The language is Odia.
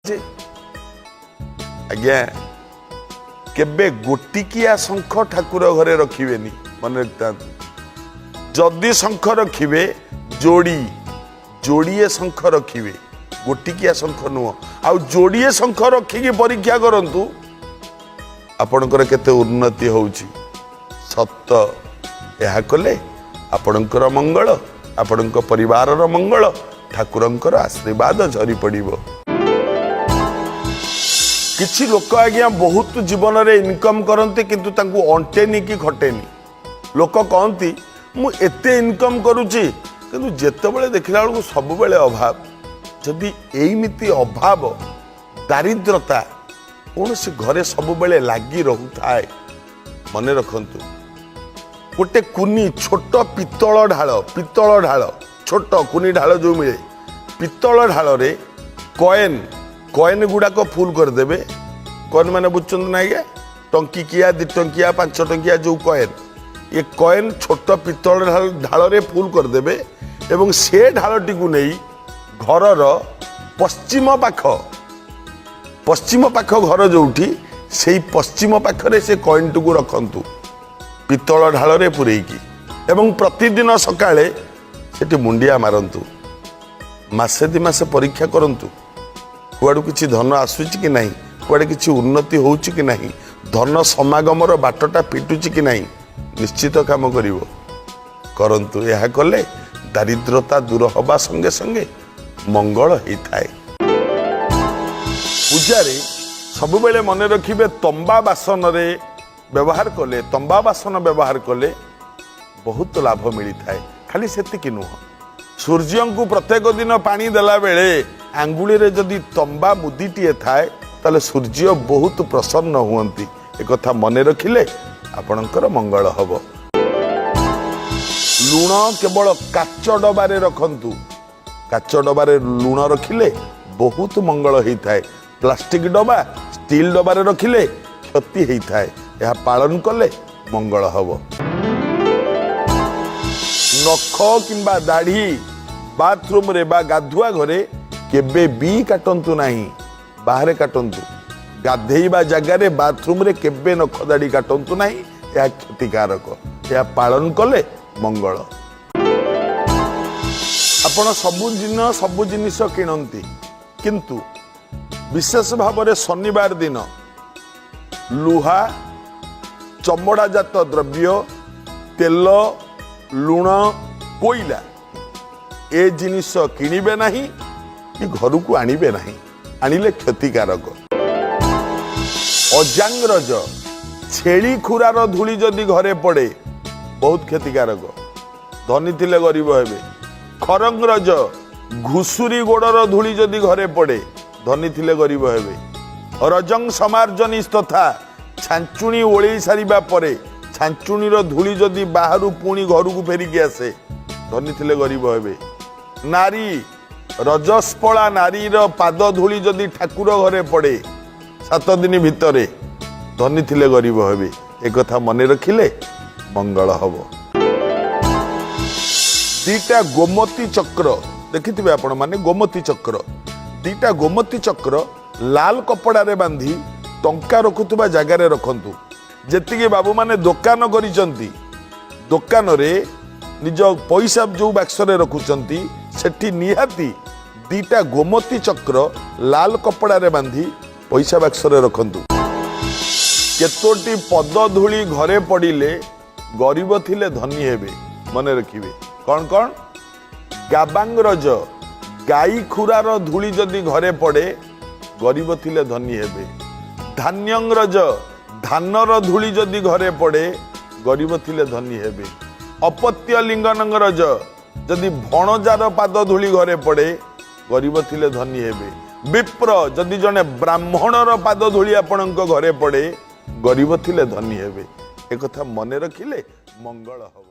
ଯେ ଆଜ୍ଞା, କେବେ ଗୋଟିକିଆ ଶଙ୍ଖ ଠାକୁର ଘରେ ରଖିବେନି, ମନେ ରଖିଥାନ୍ତୁ। ଯଦି ଶଙ୍ଖ ରଖିବେ, ଯୋଡ଼ି ଯୋଡ଼ିଏ ଶଙ୍ଖ ରଖିବେ, ଗୋଟିକିଆ ଶଙ୍ଖ ନୁହଁ। ଆଉ ଯୋଡ଼ିଏ ଶଙ୍ଖ ରଖିକି ପରୀକ୍ଷା କରନ୍ତୁ ଆପଣଙ୍କର କେତେ ଉନ୍ନତି ହେଉଛି। ସତ, ଏହା କଲେ ଆପଣଙ୍କର ମଙ୍ଗଳ, ଆପଣଙ୍କ ପରିବାରର ମଙ୍ଗଳ, ଠାକୁରଙ୍କର ଆଶୀର୍ବାଦ ଝରି ପଡ଼ିବ। କିଛି ଲୋକ ଆଜ୍ଞା ବହୁତ ଜୀବନରେ ଇନକମ୍ କରନ୍ତି, କିନ୍ତୁ ତାଙ୍କୁ ଅଣ୍ଟେନି କି ଖଟେନି। ଲୋକ କହନ୍ତି, ମୁଁ ଏତେ ଇନକମ୍ କରୁଛି, କିନ୍ତୁ ଯେତେବେଳେ ଦେଖିଲା ବେଳକୁ ସବୁବେଳେ ଅଭାବ। ଯଦି ଏଇମିତି ଅଭାବ, ଦାରିଦ୍ରତା କୌଣସି ଘରେ ସବୁବେଳେ ଲାଗି ରହୁଥାଏ, ମନେ ରଖନ୍ତୁ, ଗୋଟେ କୁନି ଛୋଟ ପିତ୍ତଳ ଢାଳ, ପିତ୍ତଳ ଢାଳ, ଛୋଟ କୁନି ଢାଳ ଯେଉଁ ମିଳେ, ପିତ୍ତଳ ଢାଳରେ କଏନ୍ ଗୁଡ଼ାକ ଫୁଲ୍ କରିଦେବେ। କଏନ୍ ମାନେ ବୁଝୁଛନ୍ତି ନା ଆଜ୍ଞା? ଟଙ୍କିକିଆ, 2 ଟଙ୍କିଆ, 5 ଟଙ୍କିଆ ଯେଉଁ କଏନ୍, ଏ କଏନ୍ ଛୋଟ ପିତ୍ତଳ ଢାଳରେ ଫୁଲ୍ କରିଦେବେ ଏବଂ ସେ ଢାଳଟିକୁ ନେଇ ଘରର ପଶ୍ଚିମ ପାଖ ଘର ଯେଉଁଠି, ସେଇ ପଶ୍ଚିମ ପାଖରେ ସେ କଏନ୍ଟିକୁ ରଖନ୍ତୁ ପିତ୍ତଳ ଢାଳରେ ପୂରେଇକି ଏବଂ ପ୍ରତିଦିନ ସକାଳେ ସେଠି ମୁଣ୍ଡିଆ ମାରନ୍ତୁ। ମାସେ 2 ମାସ ପରୀକ୍ଷା କରନ୍ତୁ, କୁଆଡ଼ୁ କିଛି ଧନ ଆସୁଛି କି ନାହିଁ, କୁଆଡ଼େ କିଛି ଉନ୍ନତି ହେଉଛି କି ନାହିଁ, ଧନ ସମାଗମର ବାଟଟା ଫିଟୁଛି କି ନାହିଁ। ନିଶ୍ଚିତ କାମ କରିବ। କରନ୍ତୁ। ଏହା କଲେ ଦାରିଦ୍ରତା ଦୂର ହେବା ସଙ୍ଗେ ସଙ୍ଗେ ମଙ୍ଗଳ ହେଇଥାଏ। ପୂଜାରେ ସବୁବେଳେ ମନେ ରଖିବେ, ତମ୍ବା ବାସନରେ ବ୍ୟବହାର କଲେ, ତମ୍ବା ବାସନ ବ୍ୟବହାର କଲେ ବହୁତ ଲାଭ ମିଳିଥାଏ। ଖାଲି ସେତିକି ନୁହଁ, ସୂର୍ଯ୍ୟଙ୍କୁ ପ୍ରତ୍ୟେକ ଦିନ ପାଣି ଦେଲା ବେଳେ ଆଙ୍ଗୁଳିରେ ଯଦି ତମ୍ବା ମୁଦିଟିଏ ଥାଏ, ତାହେଲେ ସୂର୍ଯ୍ୟ ବହୁତ ପ୍ରସନ୍ନ ହୁଅନ୍ତି। ଏକଥା ମନେ ରଖିଲେ ଆପଣଙ୍କର ମଙ୍ଗଳ ହେବ। ଲୁଣ କେବଳ କାଚ ଡବାରେ ରଖନ୍ତୁ। କାଚ ଡବାରେ ଲୁଣ ରଖିଲେ ବହୁତ ମଙ୍ଗଳ ହେଇଥାଏ। ପ୍ଲାଷ୍ଟିକ ଡବା, ଷ୍ଟିଲ ଡବାରେ ରଖିଲେ କ୍ଷତି ହେଇଥାଏ। ଏହା ପାଳନ କଲେ ମଙ୍ଗଳ ହେବ। ନଖ କିମ୍ବା ଦାଢ଼ି ବାଥରୁମରେ ବା ଗାଧୁଆ ଘରେ କେବେ ବି କାଟନ୍ତୁ ନାହିଁ, ବାହାରେ କାଟନ୍ତୁ। ଗାଧେଇବା ଜାଗାରେ, ବାଥରୁମରେ କେବେ ନଖ ଦାଢ଼ି କାଟନ୍ତୁ ନାହିଁ, ଏହା କ୍ଷତିକାରକ। ଏହା ପାଳନ କଲେ ମଙ୍ଗଳ। ଆପଣ ସବୁଦିନ ସବୁ ଜିନିଷ କିଣନ୍ତି, କିନ୍ତୁ ବିଶେଷ ଭାବରେ ଶନିବାର ଦିନ ଲୁହା, ଚମଡ଼ାଜାତ ଦ୍ରବ୍ୟ, ତେଲ, ଲୁଣ, କୋଇଲା ଏ ଜିନିଷ କିଣିବେ ନାହିଁ କି ଘରକୁ ଆଣିବେ ନାହିଁ। ଆଣିଲେ କ୍ଷତିକାରକ। ଅଜାଙ୍ଗ୍ରଜ, ଛେଳି ଖୁରାର ଧୂଳି ଯଦି ଘରେ ପଡ଼େ, ବହୁତ କ୍ଷତିକାରକ, ଧନୀ ଥିଲେ ଗରିବ ହେବେ। ଖରଙ୍ଗ୍ରଜ, ଘୁଷୁରୀ ଗୋଡ଼ର ଧୂଳି ଯଦି ଘରେ ପଡ଼େ, ଧନୀ ଥିଲେ ଗରିବ ହେବେ। ରଜଂ ସମାର୍ଜନୀ ତଥା ଛାଞ୍ଚୁଣି ଓଳେଇ ସାରିବା ପରେ ଛାଞ୍ଚୁଣିର ଧୂଳି ଯଦି ବାହାରୁ ପୁଣି ଘରକୁ ଫେରିକି ଆସେ, ଧନୀ ଥିଲେ ଗରିବ ହେବେ। ନାରୀ, ରଜସ୍ପଳା ନାରୀର ପାଦ ଧୂଳି ଯଦି ଠାକୁର ଘରେ ପଡ଼େ 7 ଦିନ ଭିତରେ, ଧନୀ ଥିଲେ ଗରିବ ହେବେ। ଏକଥା ମନେ ରଖିଲେ ମଙ୍ଗଳ ହବ। ଦିଟା ଗୋମତୀ ଚକ୍ର ଦେଖିଥିବେ ଆପଣମାନେ, ଗୋମତୀ ଚକ୍ର। ଦିଟା ଗୋମତୀ ଚକ୍ର ଲାଲ କପଡ଼ାରେ ବାନ୍ଧି ଟଙ୍କା ରଖୁଥିବା ଜାଗାରେ ରଖନ୍ତୁ। ଯେତିକି ବାବୁମାନେ ଦୋକାନ କରିଛନ୍ତି, ଦୋକାନରେ ନିଜ ପଇସା ଯୋଉ ବାକ୍ସରେ ରଖୁଛନ୍ତି, ସେଠି ନିହାତି ଦିଟା ଗୋମତୀ ଚକ୍ର ଲାଲ କପଡ଼ାରେ ବାନ୍ଧି ପଇସା ବାକ୍ସରେ ରଖନ୍ତୁ। କେତୋଟି ପଦଧୂଳି ଘରେ ପଡ଼ିଲେ ଗରିବ ଥିଲେ ଧନୀ ହେବେ, ମନେ ରଖିବେ। କଣ କଣ? ଗାବାଙ୍ଗ୍ରଜ, ଗାଈ ଖୁରାର ଧୂଳି ଯଦି ଘରେ ପଡ଼େ, ଗରିବ ଥିଲେ ଧନୀ ହେବେ। ଧାନ୍ୟଙ୍ଗ୍ରଜ, ଧାନର ଧୂଳି ଯଦି ଘରେ ପଡ଼େ, ଗରିବ ଥିଲେ ଧନୀ ହେବେ। ଅପତ୍ୟ ଲିଙ୍ଗନଙ୍ଗ୍ରଜ, ଯଦି ଭଣଜାର ପାଦ ଧୂଳି ଘରେ ପଡ଼େ, ଗରିବ ଥିଲେ ଧନୀ ହେବେ। ବିପ୍ର, ଯଦି ଜଣେ ବ୍ରାହ୍ମଣର ପାଦ ଧୂଳି ଆପଣଙ୍କ ଘରେ ପଡ଼େ, ଗରିବ ଥିଲେ ଧନୀ ହେବେ। ଏକଥା ମନେ ରଖିଲେ ମଙ୍ଗଳ ହବ।